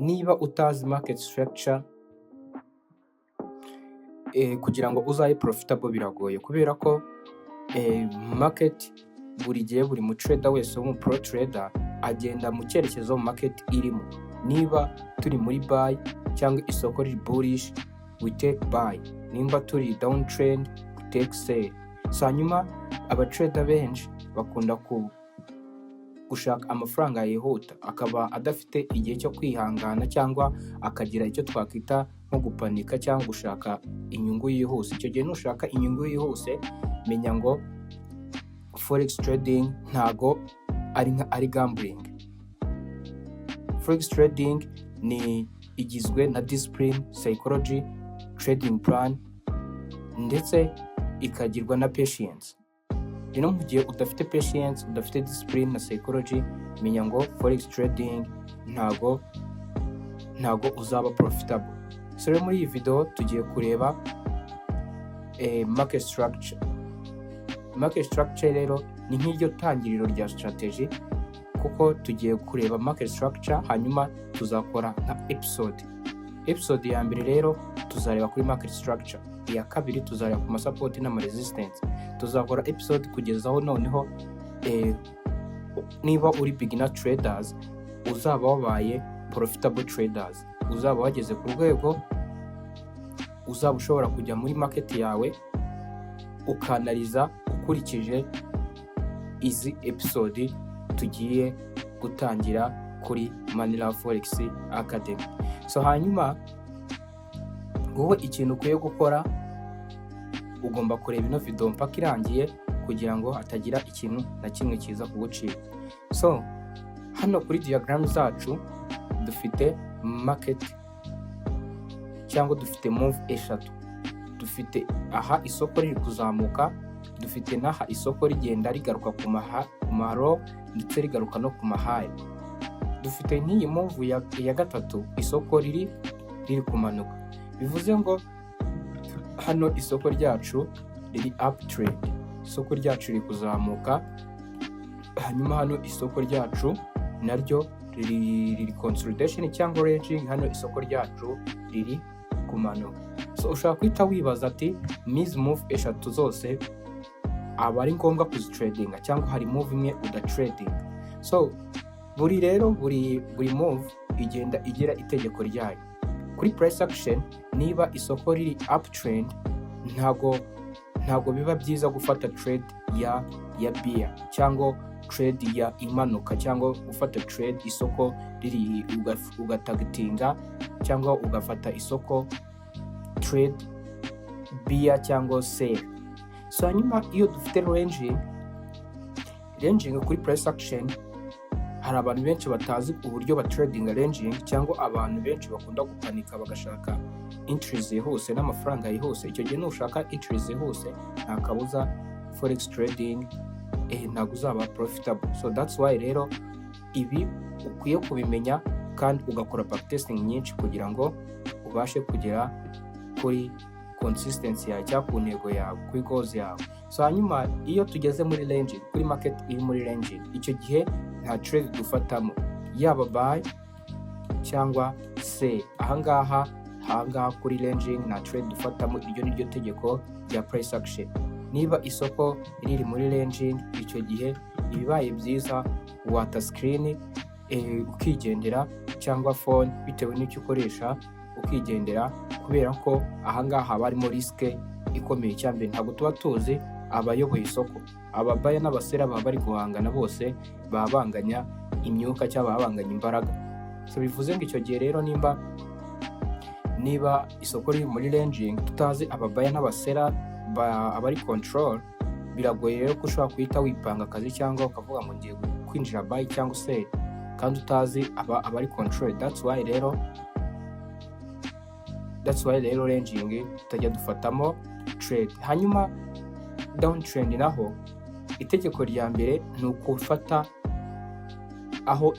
Niba utazi market structure, kugira ngo uzabe profitable biragoye, kubera ko market buri gihe, buri mu trader wese w'umu pro trader agenda mu cyerekezo market irimo. Niba turi muri buy cyangwa isoko riri bullish, we take buy. Nimba turi down trend, we take sell. So hanyuma abatrader benshi bakunda ku gushaka amafaranga yihuta, akaba adafite igihe cyo kwihangana, cyangwa akagira icyo twakwita nko gupanika cyangwa gushaka inyungu yihuse. Icyo gihe nushaka inyungu yihuse, menya ngo forex trading ntago ari nka ari gambling. Forex trading ni igizwe na discipline, psychology, trading plan, ndetse ikagirwa na patience. Rero mu gihe udafite patience, udafite discipline na psychology, menya ngo forex trading ntago uzaba profitable. So rero muri iyi video tugiye kureba market structure. Market structure rero ni nk'iryo tangiriro rya strategy, kuko tugiye kureba market structure, hanyuma tuzakora nka episode. Episode ya mbere rero tuzareba kuri market structure, iya kabiri tuzareba ku masupport n'ama resistance. Tuzakora episode kugeza aho noneho niba uri beginner traders uzaba wabaye profitable traders, uzaba wageze ku rwego uzaba ushobora kujya muri market yawe ukanariza ukurikije izi episode tugiye gutangira kuri Manila Forex Academy. So hanyuma wowe ikintu ukwiye gukora, ugomba kureba ino video mpaka irangiye kugira ngo hatagira ikintu na kimwe kiza kugucika. So hano kuri diagram zacu dufite market cyangwa dufite move eshatu. Dufite aha isoko riri kuzamuka, dufite n'aha isoko rigenda rigaruka ku ma low ndetse rigaruka no ku mahigh. Dufite n'iyi move ya gatatu, isoko riri kumanuka. Bivuze ngo hano isoko ryacu riri up trend, isoko ryacu riri kuzamuka. Hanyuma hano isoko ryacu naryo riri consolidation cyangwa ranging. Hano isoko ryacu riri kumanuka. So ushobora guhita wibaza ati: "N'izi move eshatu zose aba ari ngombwa kuzitradinga, cyangwa hari move imwe udatradinga?" So buri rero buri move igenda igira itegeko ryayo kuri price action. Niba isoko riri uptrend, ntago biba byiza gufata trade ya bear cyangwa trade ya imanuka, cyangwa gufata trade isoko riri ugatargetinga cyangwa ugafata isoko trade bear cyangwa sell. So hanyuma iyo dufite ranging kuri price action, hari abantu benshi batazi uburyo batradinga ranging, cyangwa abantu benshi bakunda gupanika bagashaka entries zihuse n'amafaranga yihuse. Icyo gihe nushaka entries zihuse, nta kabuza forex trading ntabwo uzaba profitable. So that's why rero ibi ukwiye kubimenya kandi ugakora backtesting nyinshi kugira ngo ubashe kugera kuri consistency yawe cyangwa ku ntego yawe, kuri goals yawe. So hanyuma iyo tugeze muri ranging, kuri market iri muri ranging, icyo gihe nta trade dufatamo, yaba buy cyangwa sell. Ahangaha kuri ranging nta trade dufatamo. Iryo ni ryo tegeko rya price action. Niba isoko riri muri ranging, icyo gihe ibibaye byiza wata screen ukigendera, cyangwa phone bitewe n'icyo ukoresha, ukigendera, kubera ko ahangaha haba harimo risk ikomeye. Cyambere, ntabwo tuba tuzi abayoboye isoko. Ababuyer n'abaseller baba bari guhangana, bose baba banganya imyuka cyangwa baba banganya imbaraga. So bivuze ngo icyo gihe rero niba isoko riri muri ranging, tutazi ababuyer n'abaseller abari control, biragoye rero ko ushobora guhita wipanga akazi cyangwa ukavuga ngo ngiye kwinjira buy cyangwa sell kandi utazi abari control. That's why rero ranging tutajya dufatamo trade. Hanyuma down trend naho, itegeko rya mbere ni ukufata aho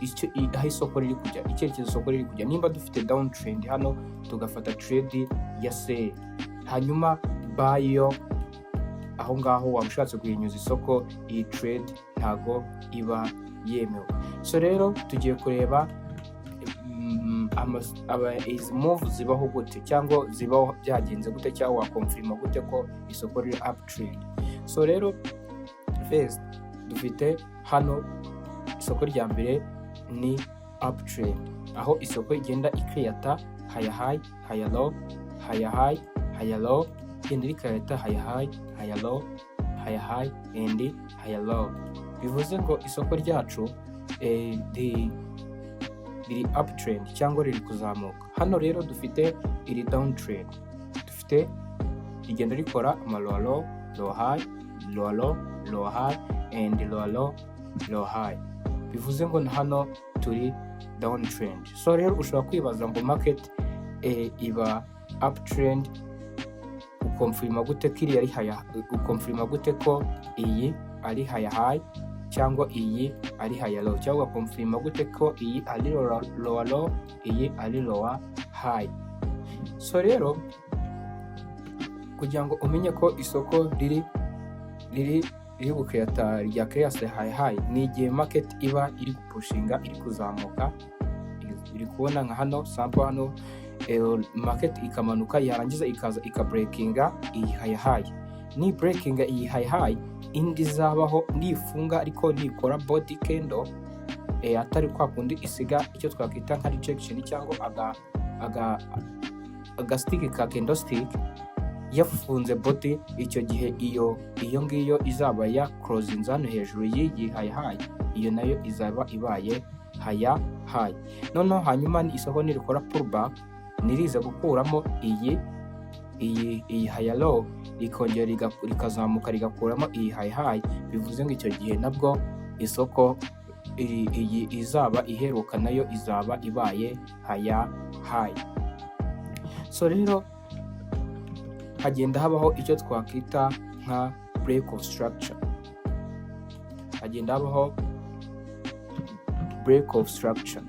isoko riri kujya, icyerekezo isoko riri kujya. Nimba dufite down trend hano, tugafata trade ya sell. Hanyuma buy yo aho ngaho waba ushatse guhinyuza isoko, iyi trade ntago iba yemewe. So rero tugiye kureba Izi move zibaho gute, cyangwa zibaho byagenze gute, cyangwa waconfirma gute ko isoko riri uptrend? So rero, first dufite hano isoko rya mbere ni uptrend, aho isoko igenda icreata higher high, higher low, higher high, higher low, igenda icreata higher high, higher low, higher high and higher low. Bivuze ngo isoko ryacu riri uptrend cyangwa riri kuzamuka. Hano rero dufite iri downtrend, dufite rigenda rikora ama lower low, lower high, lower low, lower high and lower low, lower high. Bivuze ngo hano turi downtrend. So rero ushobora kwibaza ngo market iba uptrend, uconfirma gute ko iriya ari higher, uconfirma gute ko iyi ari higher high cyangwa iyi ari higher low, cyangwa ugaconfirma gute ko iyi ari lower low, iyi ari lower high? So rero, kugira ngo umenye ko isoko riri gucreata rya create higher high, ni igihe market iba iri gupushinga, iri kuzamuka. Iri kubona nka hano sample hano, market ikamanuka, yarangiza ikaza ikabreakinga iyi higher high. Ni breakinga iyi higher high, indi izabaho nifunga, ariko nikora body candle, atari kwa kundi isiga icyo twakwita nka rejection cyangwa aga stick ka candlestick, yafunze body, icyo gihe iyo ngiyo izaba ya closinze hano hejuru y'iyi higher high, iyo nayo izaba ibaye higher high. Noneho hanyuma ni isoko nirikora pullback, niriza gukuramo iyi higher low, rikongera rikazamuka rigakuramo iyi higher high. Bivuze ngo icyo gihe nabwo isoko iyi izaba iheruka nayo izaba ibaye higher high. So rero hagenda habaho icyo twakwita nka break of structure, hagenda habaho break of structure.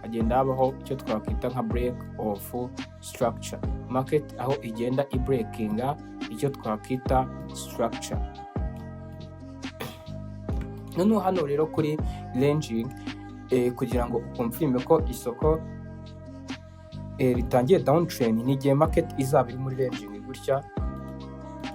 Hagenda habaho icyo twakwita nka break of structure, market aho igenda ibreakinga icyo twakwita structure. Noneho hano rero kuri ranging, kugira ngo uconfirme ko isoko ritangiye downtrend, ni igihe market izaba iri muri ranging gutya,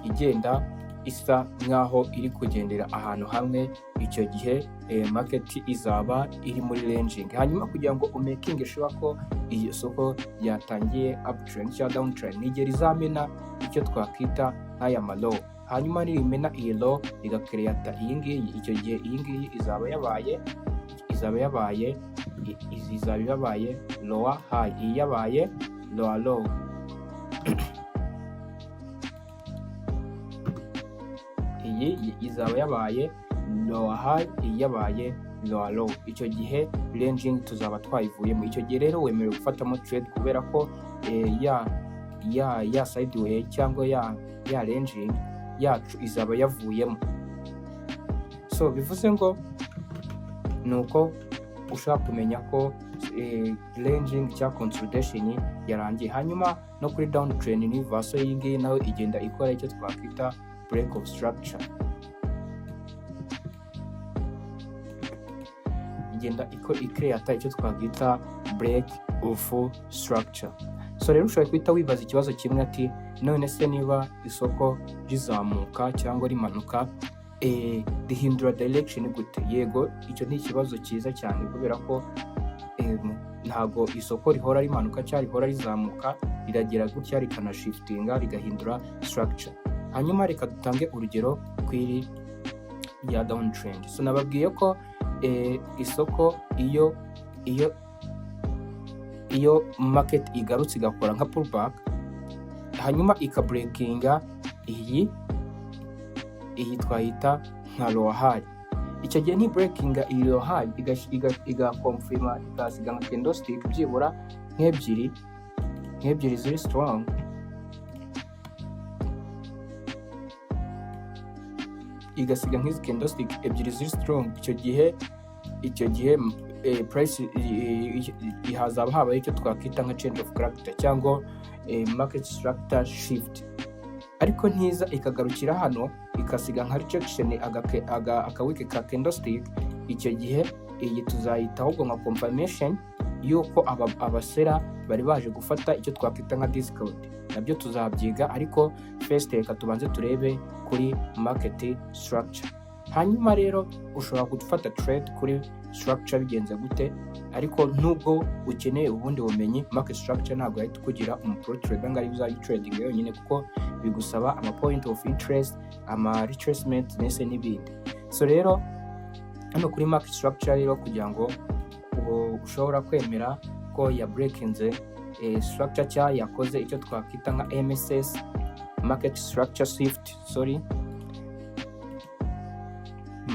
igenda isa nkaho iri kugendera ahantu hamwe. Icyo gihe market izaba iri muri ranging. Hanyuma kugira ngo umakinge sure ko iyo soko ryatangiye uptrend cyangwa downtrend, ni igihe rizamena icyo twakwita nk'aya ma low. Hanyuma nirimena iyi low, rigacreata iyi ngiyi, icyo gihe iyi ngiyi izaba yabaye lower high, iyi yabaye lower low. Iyi izaba yabaye lower high, iyi yabaye lower low. Icyo gihe ranging tuzaba twayivuyemo. Icyo gihe rero wemerewe gufatamo trade, kubera ko ya sideway cyangwa ya ranging yacu izaba yavuyemo. So bivuze ngo ni uko ushaka kumenya ko ranging cyangwa consolidation yarangiye. Hanyuma no kuri downtrend ni version y'iyi ngiyi, nawe igenda ikora icyo twakwita break of structure, igenda icreata icyo twakwita break of structure. So rero ushobora guhita wibaza ikibazo kimwe ati: "None se niba isoko rizamuka cyangwa rimanuka, rihindura direction gute?" Yego, icyo ni ikibazo cyiza cyane, kubera ko ntabwo isoko rihora rimanuka cyangwa rihora rizamuka, riragera gutya rikanashiftinga, rigahindura structure. Hanyuma reka dutange urugero ku iri rya downtrend. So nababwiye ko isoko iyo market igarutse igakora nka pullback, hanyuma ikabreakinga iyi twayita nka lower high, icyo gihe ni breakinga iyi lower high, igaconfirma, ikasiga nka candlestick byibura nk'ebyiri ziri strong, igasiga nk'izi candlestick ebyiri ziri strong, icyo gihe price hazaba habaye icyo twakwita nka change of character cyangwa market structure shift. Ariko ntiza ikagarukira hano, ikasiga nka rejection, aka wick ka candlestick, icyo gihe iyi tuzayita ahubwo nka confirmation y'uko aba seller bari baje gufata icyo twakwita nka discount. Nabyo tuzabyiga, ariko first reka tubanze turebe kuri market structure. Hanyuma rero ushobora gufata trade kuri structure bigenze gute? Ariko nubwo ukeneye ubundi bumenyi, market structure ntabwo yahita ukugira umu pro trader ngo ariyo uzajya trading yonyine, kuko bigusaba ama point of interest, ama retracement ndetse n'ibindi. So rero hano kuri market structure rero, kugira ngo ushobora kwemera ko ya breakinze structure cya yakoze icyo twakwita nka MSS, market structure shift, sorry,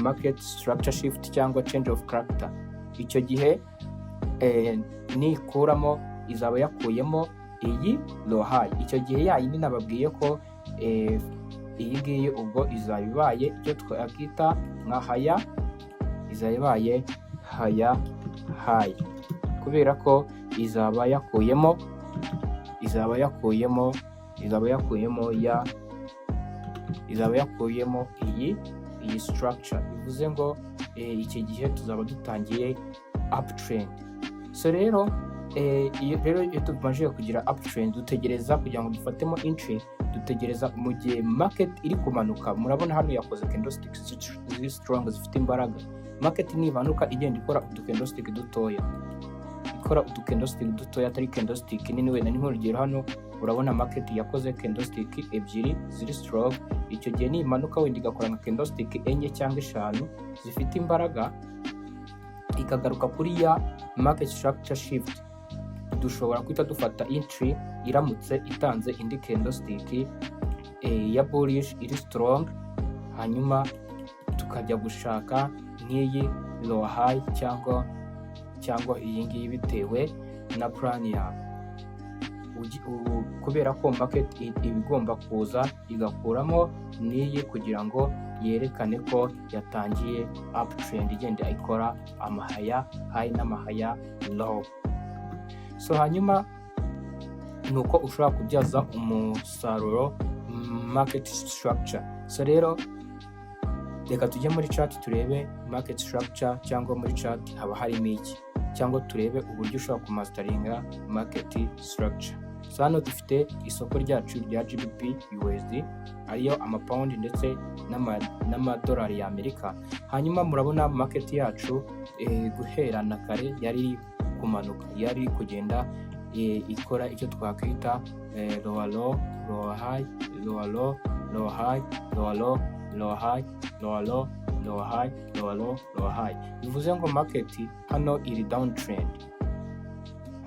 market structure shift cyangwa change of character, icyo gihe nikuramo izaba yakuyemo iyi low high. Icyo gihe ya yindi nababwiye ko iyi ngiyi ubwo izaba ibaye icyo twakwita nka higher, izaba ibaye higher high, kubera ko izaba yakuyemo iyi structure. Bivuze ngo iki gihe tuzaba dutangiye uptrend. So rero iyo rero iyo tumaze kugira uptrend, dutegereza kugira ngo dufatemo entry, dutegereza mu gihe market iri kumanuka. Murabona hano yakoze candlesticks ziri strong, zifite imbaraga. Market nimanuka igenda ikora udu candlestick dutoya, ikora udu candlestick dutoya, atari candlestick nini. Wenda ni nk'urugero, hano urabona market yakoze candlestick ebyiri ziri strong. Icyo gihe nimanuka wenda igakora nka candlestick enye cyangwa eshanu zifite imbaraga, ikagaruka kuri ya market structure shift, dushobora guhita dufata entry iramutse itanze indi candlestick ya bullish iri strong, hanyuma tukajya gushaka nk'iyi lower high cyangwa iyi ngiyi, bitewe na plan yawe. Kubera ko market iba igomba kuza igakuramo n'iyi kugira ngo yerekane ko yatangiye uptrend, igenda ikora ama higher high n'ama higher low. So hanyuma ni uko ushobora kubyaza umusaruro market structure. So rero reka tujye muri chart turebe market structure, cyangwa muri chart haba harimo iki, cyangwa turebe uburyo ushobora kumasteringa market structure. So hano dufite isoko ryacu rya GBP USD, ariyo amapawundi ndetse n'amadolari y'Amerika. Hanyuma murabona market yacu guhera na kare yari iri kumanuka, yari iri kugenda ikora icyo twakwita lower low, lower high, lower low, lower high, lower low, lower high, lower low, lower high, lower low, lower high. Bivuze ngo market hano iri down trend.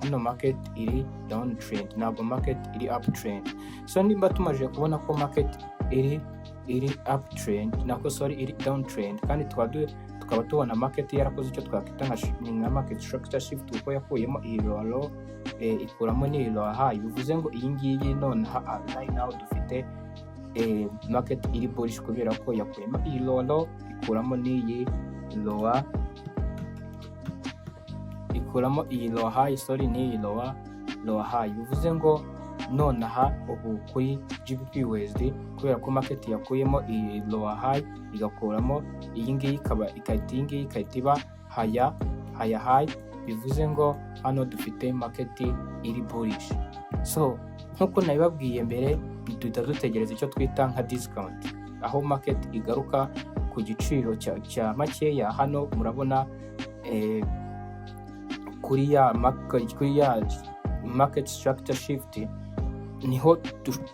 Hano market iri down trend, ntabwo market iri up trend. So nimba tumaze kubona ko market iri up trend, nako sorry, iri down trend, kandi tukaba tubona market yarakoze icyo twakwita nka market structure shift, kuko yakuyemo iyi lower low, ikuramo n'iyi lower high, bivuze ngo iyi ngiyi nonaha, right now, dufite market iri bullish, kubera ko yakuyemo iyi lower low, ikuramo n'iyi lower, ikuramo iyi lower high, sorry, n'iyi lower high. Bivuze ngo nonaha ubu kuri GBP USD, kubera ko market yakuyemo iyi lower high, igakuramo iyi ngiyi, ikaba ikahita iyi ngiyi ikahita iba higher high, bivuze ngo hano dufite market iri bullish. So nk'uko nabibabwiye mbere, duhita dutegereza icyo twita nka discount, aho market igaruka ku giciro cya makeya. Hano murabona kuri ya market structure shift niho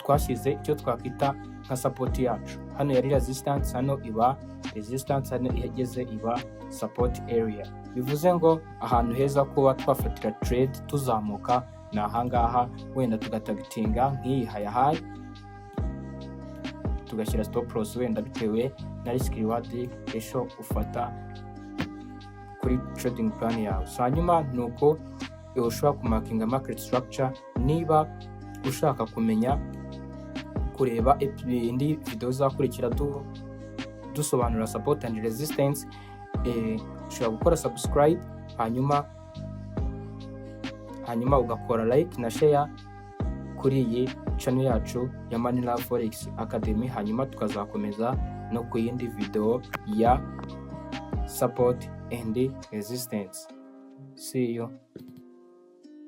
twashyize icyo twakwita nka support yacu. Hano yari resistance, hano iba resistance, hano ihageze iba support area. Bivuze ngo ahantu heza kuba twafatira trade tuzamuka ni ahangaha, wenda tugatargetinga nk'iyi higher high, tugashyira stop loss wenda bitewe na risk reward ratio ufata kuri trading plan yawe. So hanyuma ni uko ushobora kumarkinga market structure. Niba ushaka kumenya kureba indi video izakurikira dusobanura support and resistance, ushobora gukora subscribe, hanyuma ugakora like na share kuri iyi. channel yacu ya Manila Forex Academy, hanyuma tukazakomeza no ku yindi video ya support and resistance. See you.